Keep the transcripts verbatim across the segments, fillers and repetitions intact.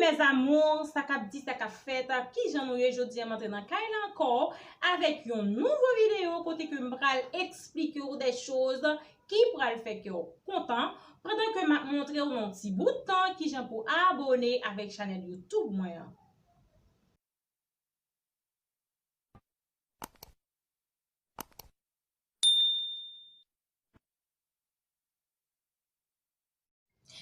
Mes amours, sa k ap di, sa k ap fèt, kijan nou ye? Jodi a m antre nan kay la ankò avèk yon nouvo videyo kote ke m pral eksplike w de choz ki pral fè kè w kontan, pandan ke m ap montre w nan ti bout tan kijan pou abone avèk chanèl YouTube mwen an.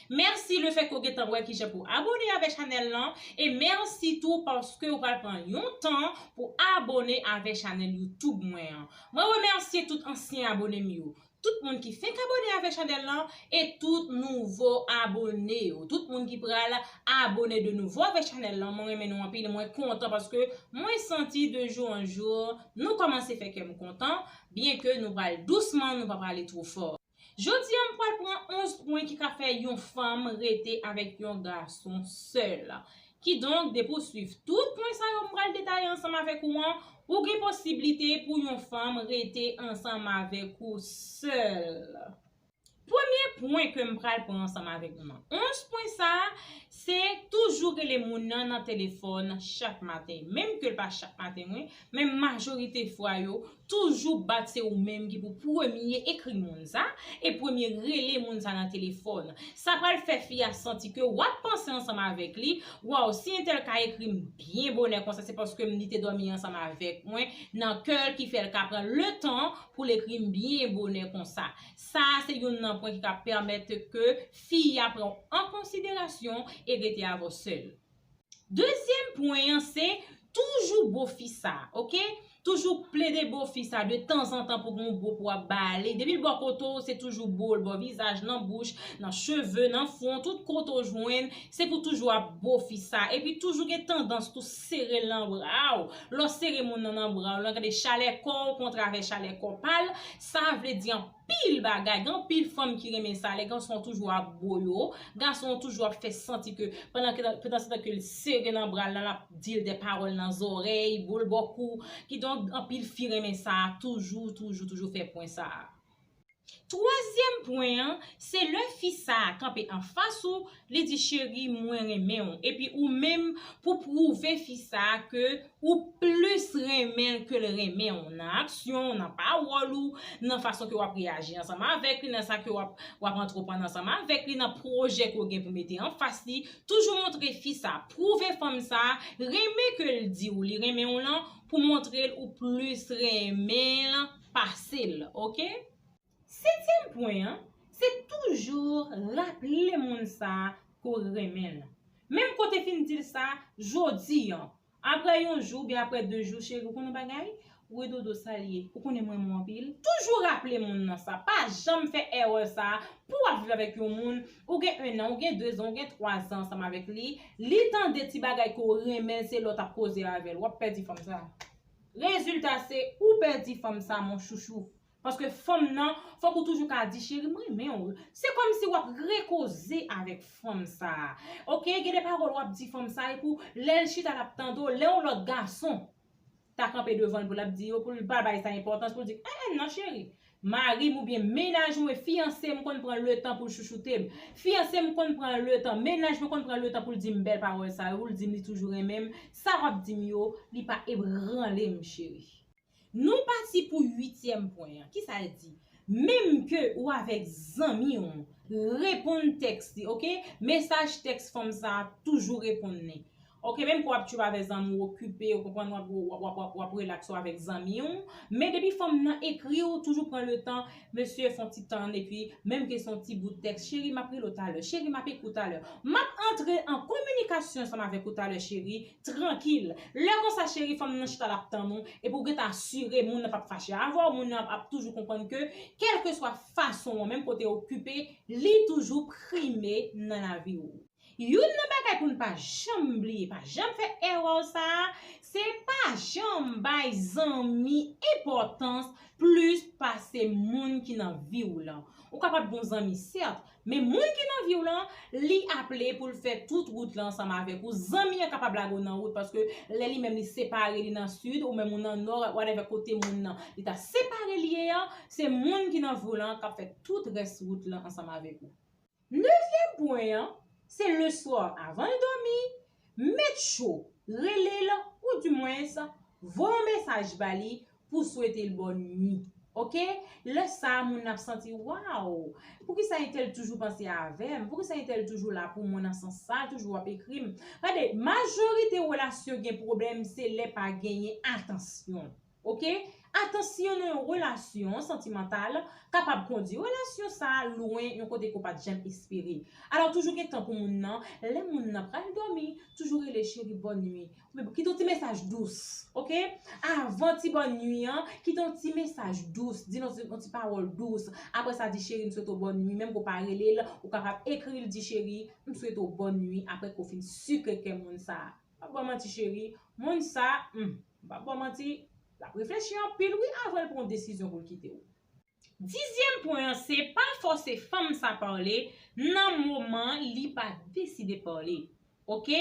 Mèsi lefètke w gentan wè kijan pou abone avèk chanèl lan, e mèsi tou paske w pral pran yon tan pou abone avèk chanèl YouTube mwen an. Mwen remèsye tout ansyen abone m yo, tout moun ki fenk abone avèk chanèl lan, e tout nouvo abone yo, tout moun ki pral abone de nouvo avèk chanèl lan. Mwen renmen nou anpil, mwen kontan paske mwen santi de jou an jou nou kòmanse fè kè m kontan, byen ke nou pral dousman, nou pa prale twò fò. Jodi a, m pral pran onz pwen ki ka fè yon fanm rete avèk yon gason sèl. Kidonk, depi w swiv tout pwen sa yo m pral detaye ansanm avèk ou an, ou gen posiblite pou yon fanm rete ansanm avèk ou sèl. Premye pwen ke m pral pran ansanm avèk nou an, onz pwen sa a, se toujou rele moun nan nan telefòn chak maten. Menm ke l pa chak maten, wi, men majorite fwa yo, toujou bat se ou menm ki pou premye ekri moun sa, e premye rele moun sa nan telefòn. Sa pral fè fi a santi ke w ap panse ansanm avèk li, waw, si entèl ka ekri m byen bonè konsa, se paske m li te dòmi ansanm avèk mwen nan kè l ki fè l ka pran letan pou l ekri m byen bonè konsa. Sa a se youn nan pwen ki ka pèmèt ke fi a pran w an konsiderasyon e rete avè w sèl. Dezyèm pwen an se toujou bo fi sa, oke? Toujou plede bo fi sa de tanzantan pou gen yon bo pou w ap ba li. Depi l bò kote w, se toujou bo l, bò vizaj, nan bouch, nan cheve, nan fwon, tout kote w jwenn, se pou toujou ap bo fi sa. Epi toujou gen tandans tou sere l nan bra w. Lè w sere moun nan nan bra w, lè w gade chalè kò w kontre avè chalè kò pa l, sa vle di anpil bagay. Gen anpil fanm ki renmen sa. Lè gason an toujou ap bo yo, gason an toujou ap fè santi ke pandan ke, pandan se tan ke l sere nan bra l lan, l ap di l de pawòl nan zòrèy, bo l bò kou. Kidonk, anpil fi renmen sa, toujou, toujou, toujou fè pwen sa a. Twazyèm pwen an, se lè fi sa a kanpe anfas ou, li di, "Cheri, mwen renmen w." Epi ou menm, pou pwouve fi sa a ke ou plis renmen l ke l renmen w, nan aksyon w, nan pawòl ou, nan fason ke w ap reyaji ansanm avèk li, nan sa ke w ap, w ap antreprann ansanm avèk li, nan pwojè ke w gen pou mete anfas li, toujou montre fi sa, pwouve fanm sa, renmen ke l di w li renmen w lan, pou montre l ou plis renmen l pase l, oke? Setyèm pwen an, se toujou raple moun sa ke w renmen l. Menm ke w te fin di l sa jodi an, apre yon jou oubyen apre de jou, "Cheri, ou konnen yon bagay? Wi, dodo, sa l ye. Ou konnen m renmen w anpil." Toujou raple moun nan sa. Pa janm fè erè sa a. Pou w ap viv avèk yon moun, ou gen en an, ou gen de zan, ou gen twa zan ansanm avèk li, li tande ti bagay ke w renmen l, se lè w t ap koze avè l. W ap pèdi fanm sa. Rezilta se ou pèdi fanm sa, mon chouchou. Paske fanm nan, fòk ou toujou ka di, "Cheri, m renmen w." Se kòmsi w ap rekoze avèk fanm sa a. Oke, gen de pawòl w ap di fanm sa a, epi w, lè l chita l ap tande w, lè yon lòt gason ta kanpe devan l pou l ap di yo, pou l pa bay sa enpòtans, pou l di, "En, en, non, cheri. Mari m oubyen mennaj mwen, fiyanse m konn pran letan pou l chouchoute m. Fiyanse m konn pran letan, mennaj mwen konn pran letan pou l di m bèl pawòl sa yo, pou l di m li toujou renmen m. Sa w ap di m yo, li pa ebranle m, cheri." Nou pati pou uityèm pwen an. Kisa l di? Menm ke ou avèk zanmi w, reponn tèks li, oke? Mesaj tèks fanm sa a, toujou reponn li. Oke, menm ke w ap tchoup avèk zanmi w, okipe, ou konprann, w ap, w ap, w ap, w ap, w ap relaks ou avèk zanmi w. Men depi fanm nan ekri w, toujou pran letan, mesye, fè yon ti tann, epi menm ke se yon ti bout tèks, "Cheri, m ap rele w talè. Cheri, m ap ekri w talè. M ap antre an kominikasyon ansanm avèk ou talè, cheri." Trankil. Lè konsa, cheri, fanm nan chita l ap tann ou, epi w gentan asire moun nan p ap fache avè w, moun nan ap, ap toujou konprann ke, kèlkeswa fason w, menm kote w okipe, li toujou prime nan lavi w. Youn nan bagay pou n pa janm bliye, pa janm fè erè sa a, se pa janm bay zanmi enpòtans plis pase moun ki nan vi w lan. Ou kapab gen yon zanmi, sèt, men moun ki nan vi w lan, li aple pou l fè tout wout lan ansanm avèk ou. Zanmi an kapab lage w nan wout, paske lè li menm li separe, li nan sid, ou menm ou nan nò, whatever kote moun nan li ta separe li ye an, se moun ki nan vi w lan k ap fè tout rès wout lan ansanm avèk ou. Nevyèm pwen an, se leswa, avan l dòmi, Make sure, rele l, oudimwens, voye yon mesaj ba li pou swete l bòn nwi. Oke? Lè sa a, moun nan ap santi, waw! Poukisa entèl toujou panse avè m? Poukisa entèl toujou la pou mwen nan sans sa a? Toujou ap ekri m. Gade, majorite relasyon gen pwoblèm, se lè pa genyen atansyon. Oke? Atansyon nan yon relasyon santimantal kapab kondui relasyon sa a lwen yon kote ke w pa t janm espere. Alò, toujou gen tan pou moun nan. Lè moun nan pral dòmi, toujou rele cheri bòn nwi. Oubyen kite yon ti mesaj dous, oke? Avan ti bòn nwi an, kite yon ti mesaj dous, di l yon ti, yon ti pawòl dous. Apre sa, di cheri, m swete w bòn nwi. Menm ke w pa rele l, ou kapab ekri l, di cheri, m swete w bòn nwi. Apre ke w fin sikre kè moun sa a. M p ap ba w manti, cheri, moun sa, hmm, m p ap ba w manti, l ap reflechi anpil, wi, avan l pran yon desizyon pou l kite w. Dizyèm pwen an, se pa fòse fanm sa pale nan moman li pa deside pale. Oke?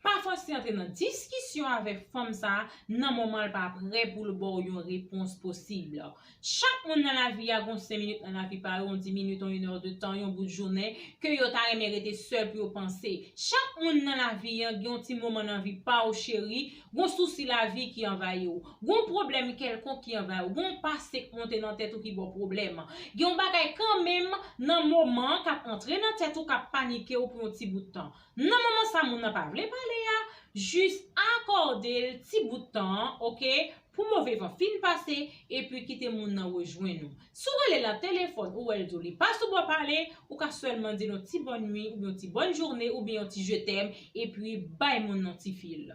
Pa fòse antre nan diskisyon avèk fanm sa nan moman l pa prè pou l ba w yon repons posib. Chak moun nan lavi a gon senk minit nan lavi pa yo, yon dis minit, yon inèdtan, yon bout jounen, ke yo ta renmen rete sèl pou yo panse. Chak moun nan lavi a gen yon ti moman nan vi pa w, cheri, gon sousi lavi ki anvayi w, gon pwoblèm kèlkonk ki anvayi w, gon pase k monte nan tèt ou ki ba w pwoblèm. Gen yon bagay kanmenm nan moman an k ap antre nan tèt ou, k ap panike w pou yon ti bout tan. Nan moman sa, moun nan pa vle pale a, jis akòde l ti bout tan an, oke, pou move van fin pase, epi kite moun nan rejwenn ou. Si w rele l nan telefòn, ou wè l di w li pa sou bò pale, ou ka sèlman di l yon ti bòn nwi, oubyen yon ti bòn jounen, oubyen yon ti je t'aime, epi bay moun nan ti fil.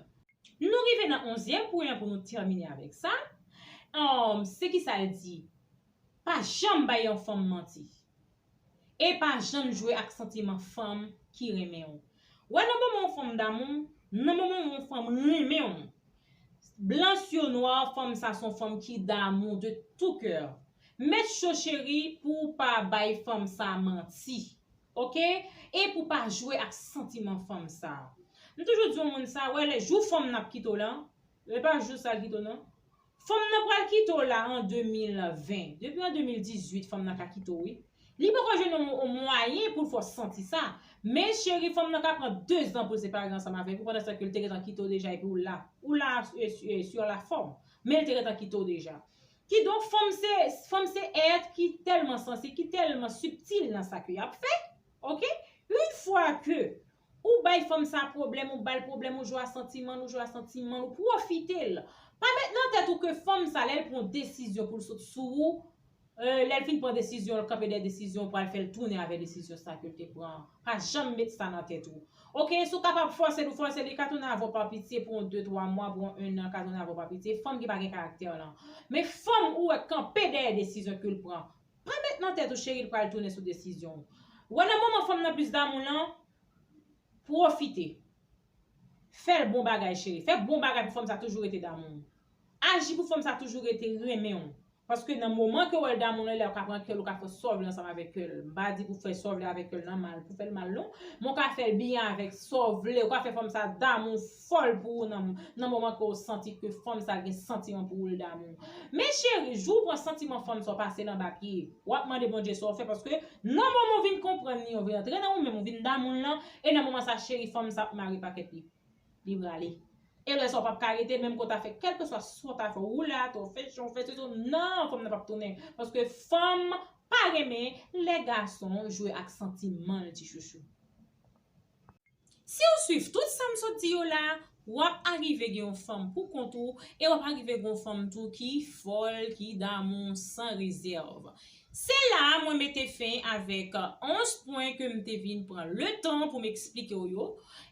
Nou rive nan onzyèm pwen an pou nou tèmine avèk sa. Ahn, se kisa l di? Pa janm bay yon fanm manti. E pa janm jwe ak santiman fanm ki renmen w. Wè, nan moman yon fanm damou, nan moman yon fanm renmen w, blan sou nwa, fanm sa se yon fanm ki damou de tout cœur. Mèt cho, cheri, pou w pa bay fanm sa manti. Oke? E pou w pa jwe ak santiman fanm sa. M toujou di yon moun sa, wè, lè jou fanm nan ap kite w lan, e pa jou sa l kite w, non. Fanm nan pral kite w la an de mil ven. Depi an de mil dizuit, fanm nan ka kite w, wi. Li poko jwenn yon, yon mwayen pou l fè w santi sa. Men, cheri, fanm nan ka pran dezan pou l separe ansanm avèk ou, pandan se tan ke l te gentan kite w deja, epi ou la. Ou la, e, e, sur la forme. Men l te gentan kite w deja. Kidonk, fanm se, fanm se èt ki tèlman sansib, ki tèlman sibtil nan sa ke y ap fè. Oke? Yon fwa ke ou bay fanm sa pwoblèm, ou ba l pwoblèm, ou jwe a santiman l, ou jwe a santiman l, ou pwofite l. Pa met nan tèt ou ke fanm sa, lè l pran yon desizyon pou l sot sou ou, e, lè l fin pran desizyon, l kanpe dèyè desizyon, ou pral fè l tounen avè desizyon sa ke l te pran an. Pa janm met sa nan tèt ou. Oke, si w kapab fòse l, ou fòse l, li ka tounen avè w pa pitye pou yon de, twa mwa, pou yon ennan, l ka tounen avè w pa pitye. Fanm ki pa gen karaktè lan. Men fanm ou wè kanpe dèyè desizyon ke l pran. Pa met nan tèt ou, cheri, l pral tounen sou desizyon w. Wè, nan moman fanm nan plis damou lan, pwofite. Fè l bon bagay, cheri. Fè bon bagay pou fanm sa toujou rete damou w. Aji pou fanm sa toujou rete renmen w. Paske nan moman ke w wè l damou lan, lè w ka pran kè l, ou ka fè sa w vle ansanm avèk kè l. M pa di pou fè sa w vle avèk kè l nan mal, pou fè l mal non. Men w ka fè l byen avèk sa w vle. Ou ka fè fanm sa damou fòl pou ou nan, nan moman ke w santi ke fanm sa gen santiman pou ou, l damou. Men cheri, jou w pran santiman fanm sa w pase l anba pye. W ap mande Bondye sa w fè, paske nan moman w vin konprann li, w vin antre nan ou menm, ou vin damou l lan, e nan moman sa, cheri, fanm sa ap mare pakèt li. Li prale. E lè sa w p ap ka rete, menm ke w ta fè kèlkeswa sa w ta fè, ou woule atò, w fè jan w fè, se tou, non, fanm nan p ap tounen. Paske fanm pa renmen lè gason jwe ak santiman l, ti chouchou. Si w swiv tout sa m sot di yo la, w ap arive gen yon fanm pou kont ou, e w ap arive gen yon fanm tou ki fòl, ki damou san rezèv. Se la a mwen mete fen avèk onz pwen ke m te vin pran letan pou m eksplike w yo.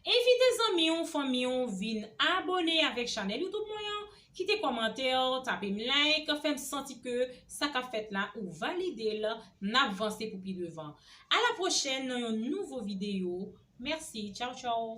Envite zanmi w, fanmi w vin abòne avèk chanèl YouTube mwen an, kite kòmantè, tape m like, fè m santi ke sa k ap fèt la ou valide l, n ap vanse pou pi devan. A la pwochèn nan yon nouvo videyo. Mèsi, tchaw tchaw.